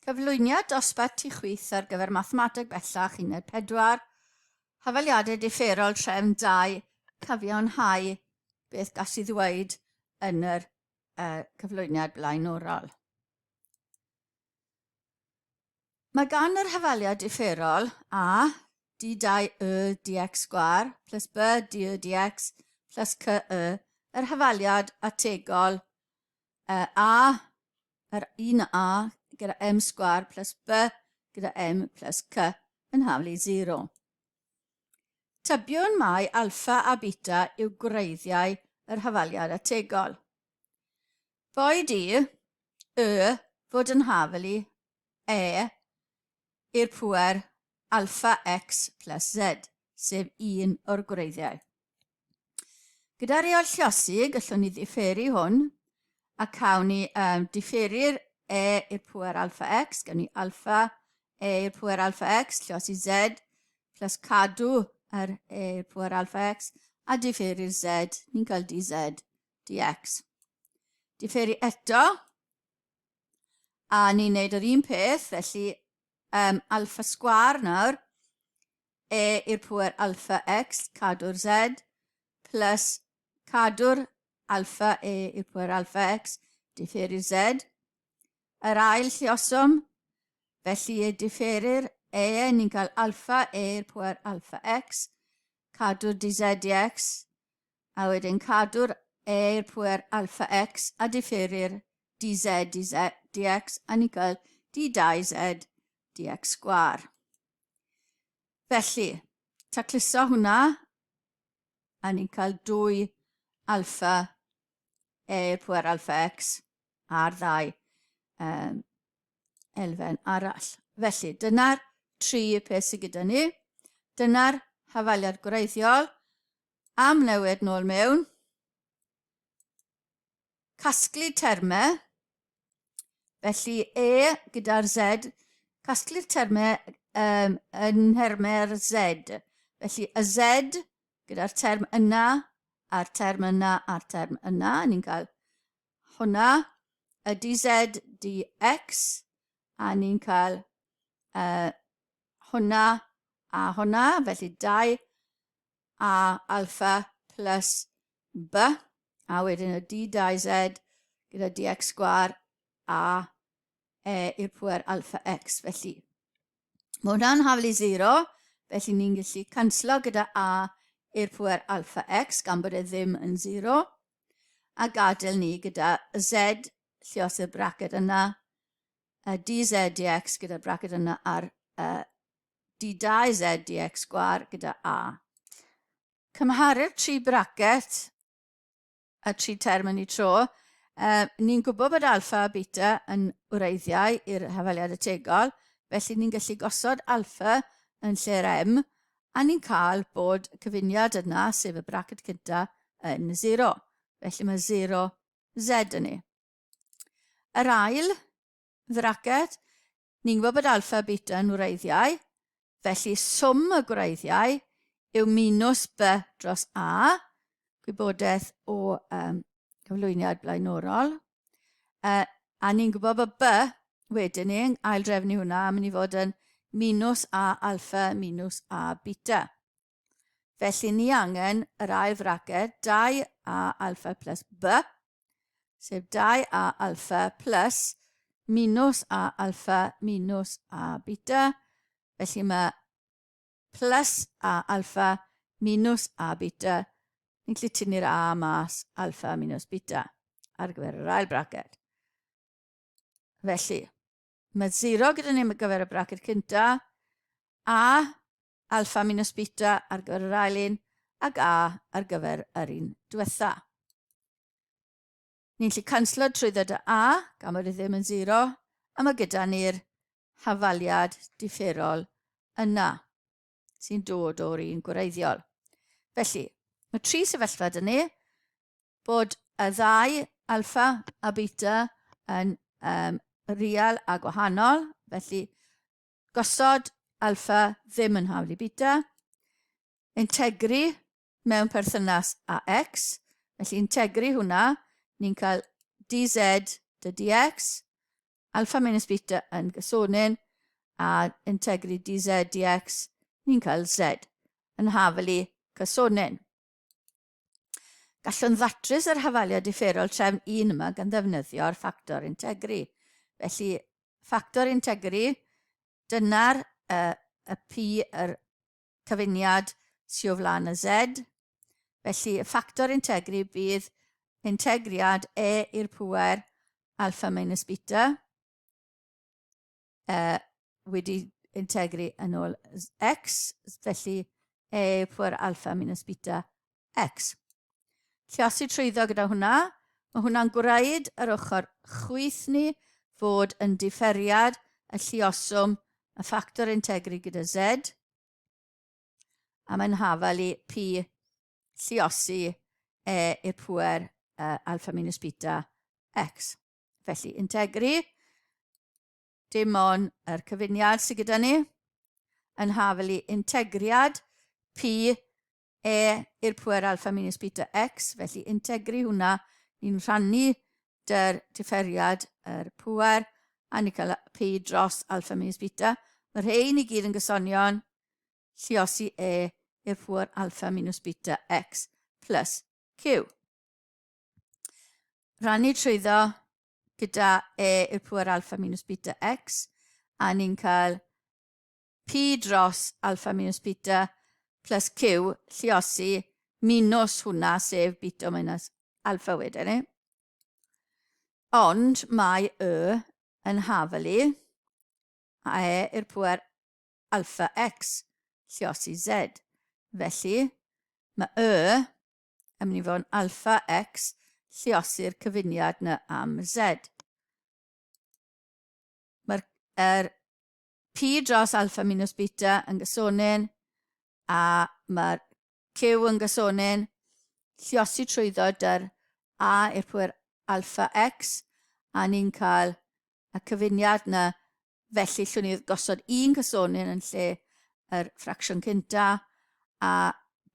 Cyflwyniad dosbarth tu chwith ar gyfer Mathemateg Bellach Uned 4, Hafaliadau Diferol Trefn 2, Cyfiawnhau beth gas i ddweud yn yr uh, cyflwyniad blaenorol. Mae gan yr hafaliad diferol A d2 y dx sgwâr plus b d y dx plus c y yr hafaliad ategol A, yr un A gyda m sgwâr plus B gyda m plus C yn haflu 0. Tybiwn mai alffa a beta yw gwreiddiau yr hafaliad ategol. Boed i, y, fod yn haflu e i'r pŵer alffa x plus z, sef un o'r gwreiddiau. Gyda reol lliosi, gallwn ni ddifferu hwn, a cawn ni um, differu'r e i'r pŵer alpha x, gawn ni alpha e i'r pŵer alpha x, lliosi z, plus cadw yr e i'r pŵer alpha x, a differu'r z, ni'n cael dz dx. Differu eto, a ni'n neud yr un peth, felly um, alpha sgwar nawr, e i'r pŵer alpha x, cadw'r z, plus cadw'r alpha e i'r pŵer alpha x, diferu'r z. Yr ail lluoswm, felly e diferu'r e, ni'n cael alpha e i'r pŵer alpha x, cadw'r dz dx, a wedyn cadw'r e i'r pŵer alpha x a diferu'r dz dz dx, a ni'n cael d2z dx sgwâr. Felly, tacluso hwnna, a ni'n cael 2 alpha e i'r pwer alpha x a'r ddau um, elfen arall. Felly, dyna'r tri peth sydd gyda ni. Dyna'r hafaliad gwreiddiol. Am newid nôl mewn. Casglu termau. Felly E gyda'r Z, casglu'r termau um, yn nhermau'r Z. Felly y Z gyda'r term yna, a'r term yna, a'r term yna, ni'n cael hwnna, y dz dx, a ni'n cael uh, hwnna a hwnna, felly 2 a alpha plus b, a wedyn y d2z gyda dx sgwar a e i'r pwer alpha x. Felly, mae hwnna'n haflu 0, felly ni'n gallu canslo gyda a i'r pwer alpha x gan bod e ddim yn 0, a gadael ni gyda z llios i'r braced yna, y dz dx gyda'r braced yna a'r uh, d2z dx sgwar gyda a. Cymharu'r tri bracet y tri term yn ei tro, uh, ni'n gwybod bod alfa a beta yn wreiddiau i'r hafaliad ategol, felly ni'n gallu gosod alfa yn lle'r m, a ni'n cael bod y cyfuniad yna, sef y bracet cynta, yn 0. Felly mae 0 z yn ni. Yr ail fracet, Ni'n gwybod bod alffa a beta yn wreiddiau, felly swm y gwreiddiau yw minus b dros a, gwybodaeth o um, cyflwyniad blaenorol. Uh, a ni'n gwybod bod b wedyn ni'n aildrefnu hwnna, a mynd i fod yn minus a alffa minus a beta. Felly ni angen yr ail fraced 2a alpha plus b, sef 2a alpha plus minus a alpha minus a beta. Felly mae plus a alpha minus a beta. Ni'n gallu tynnu'r a mas alpha minus beta ar gyfer yr ail braced. Felly, mae 0 gyda ni ar gyfer y braced cynta, a alffa minus beta ar gyfer yr ail un, ac a ar gyfer yr un diwetha. Ni'n gallu canslo trwy ddod a, gan bod e ddim yn 0, a mae gyda ni'r hafaliad differol yna, sy'n dod o'r un gwreiddiol. Felly, mae tri sefyllfa dyn ni, bod y ddau alffa a beta yn um, real a gwahanol, felly gosod alffa ddim yn haflu beta, integru mewn perthynas â x, felly integru hwnna, ni'n cael dz dy dx, Alpha minus beta yn gysonyn a integru dz dx, ni'n cael z yn hafelu cysonyn. Gallwn ddatrys yr hafaliad differol trefn 1 yma gan ddefnyddio'r ffactor integru. Felly, ffactor integru, dyna'r y p, yr cyfuniad sy o flaen y z. Felly, y ffactor integru bydd integriad e i'r pŵer alpha minus beta wedi integru yn ôl x, felly e pwer alpha minus beta x. Lliosi trwyddo gyda hwnna, mae hwnna'n gwraid yr ochr chwith ni fod yn diferiad y llioswm y ffactor integru gyda z, a mae'n hafal i p lliosi e i'r pwer alpha minus beta x. Felly, integru, dim ond yr cyfuniad sydd gyda ni, yn hafel i integriad p e i'r pwer alpha minus beta x, felly integru hwnna, ni'n rhannu dy'r differiad yr pwer, a ni'n cael p dros alpha minus beta. Mae rhain i gyd yn gysonion, lliosi e i'r pwer alpha minus beta x plus q. Rannu trwyddo gyda e i'r pŵer alpha minus beta x, a ni'n cael p dros alpha minus beta plus q lliosi minus hwnna, sef beta minus alpha wedyn ni. Ond mae y yn hafelu a e i'r pŵer alpha x lliosi z. Felly, mae y yn mynd i fod yn alpha x lliosi'r cyfuniad na am z. Mae'r er p dros alpha minus beta yn gysonyn a mae'r q yn gysonyn lliosi trwyddo dy'r a i'r pwer alpha x a ni'n cael y cyfuniad na. Felly llwn ni gosod un cysonyn yn lle yr ffracsiwn cynta a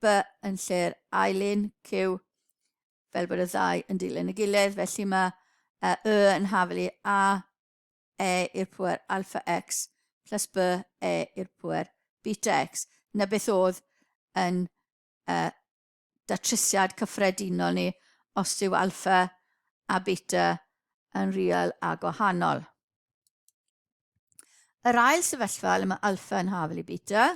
b yn lle'r ail un, q, fel bod y ddau yn dilyn y gilydd. Felly mae y yn haflu a e i'r pwer alpha x plus b e i'r pwer beta x. Na beth oedd yn datrysiad cyffredinol ni os yw alpha a beta yn real a gwahanol. Yr ail sefyllfa le mae alpha yn hafel i beta.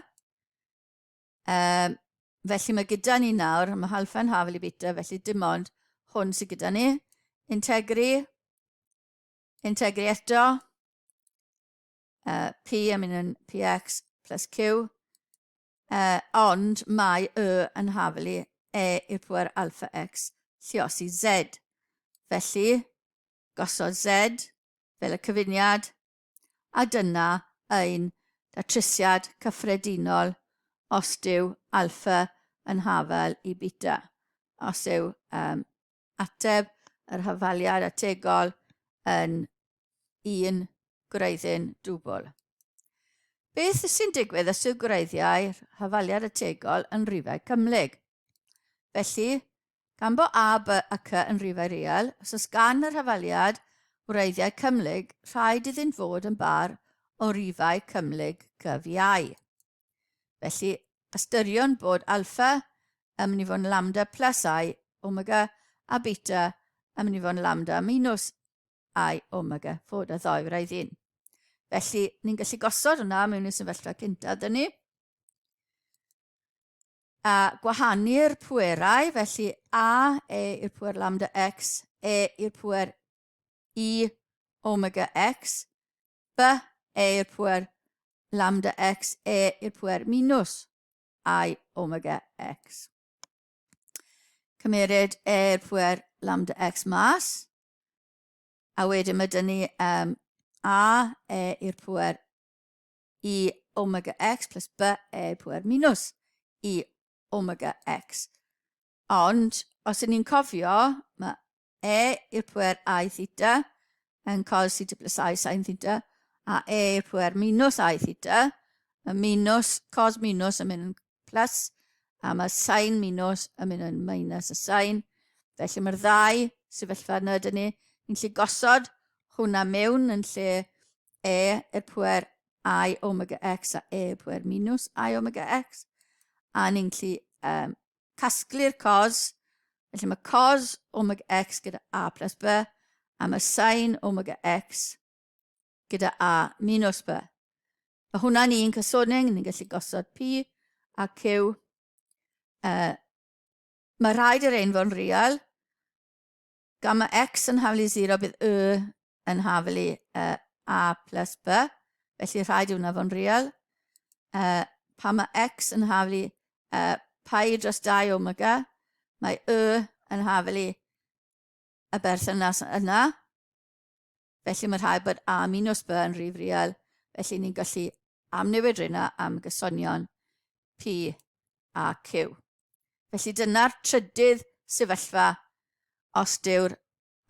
Felly mae gyda ni nawr, mae alpha yn hafel i beta, felly dim ond hwn sydd gyda ni. Integru, integru eto, p yn mynd yn px plus q, ond mae y yn hafelu e i'r pwer alpha x lliosi z. Felly, gosod z fel y cyfuniad, a dyna ein datrysiad cyffredinol os dyw alpha yn hafel i beta. Os yw ateb yr hafaliad ategol yn un gwreiddyn dwbl. Beth sy'n digwydd os yw gwreiddiau hafaliad ategol yn rhifau cymhlyg? Felly, gan bo A, B a C yn rhifau real, os oes gan yr hafaliad wreiddiau cymhlyg, rhaid iddynt fod yn bar o rifau cymhlyg cyfiau. Felly, ystyriwn bod alpha yn mynd i fod yn lambda plus i omega a beta yn mynd i fod yn lambda minus i omega, fod y ddau wraidd un. Felly, ni'n gallu gosod hwnna mewn i'r sefyllfa cyntaf, dyn ni. A gwahanu'r pwerau, felly A, E i'r pwer lambda x, E i'r pwer I omega x, B, E i'r pwer lambda x, E i'r pwer minus I omega x. Cymeryd E i'r pwer lambda x mas, a wedyn mae dyn ni A, E i'r pwer I omega x plus B, E i'r pwer minus I omega x. Ond, os ydyn ni'n cofio, mae e i'r pwer i theta yn cos theta plus i sin theta, a e i'r pwer minus i theta, y minus, cos minus yn mynd yn plus, a mae sin minus yn mynd yn minus y sin. Felly mae'r ddau sefyllfa yna dyn ni. Ni'n gallu gosod hwnna mewn yn lle e i'r pwer i omega x a e i'r pwer minus i omega x. A ni'n gallu um, casglu'r cos. Felly mae cos omega x gyda a plus b, a mae sin omega x gyda a minus b. Mae hwnna'n un cysonyn, ni'n gallu gosod p a q. Uh, mae rhaid i'r ein fod yn real. Gan mae x yn haflu 0, bydd y yn haflu uh, a plus b. Felly rhaid i hwnna fod yn real. Uh, pan mae x yn haflu uh, pi dros 2 omega, mae y yn haflu y berthynas yna. Felly mae rhaid bod a minus b yn rhif real. Felly ni'n gallu amnewid rheina am gysonion P a Q. Felly dyna'r trydydd sefyllfa os dyw'r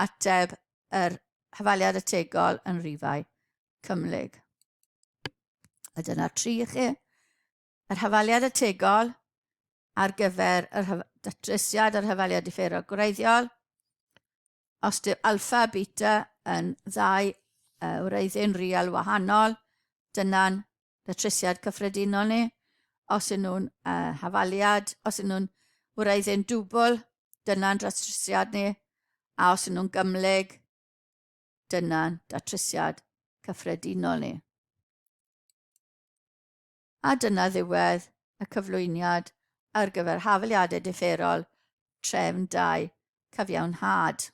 ateb yr hafaliad ategol yn rhifau cymhlyg. A dyna'r tri i chi. Yr hafaliad ategol ar gyfer yr datrysiad yr hafaliad differol gwreiddiol. Os dyw alfa a beta yn ddau uh, wreiddyn real wahanol, dyna'n datrysiad cyffredinol ni. Os ydyn nhw'n uh, hafaliad, os ydyn nhw'n wreiddyn dwbl, dyna'n datrysiad ni. A os ydyn nhw'n gymhlyg, dyna'n datrysiad cyffredinol ni. A dyna ddiwedd y cyflwyniad ar gyfer hafaliadau diferol trefn 2 cyfiawnhad.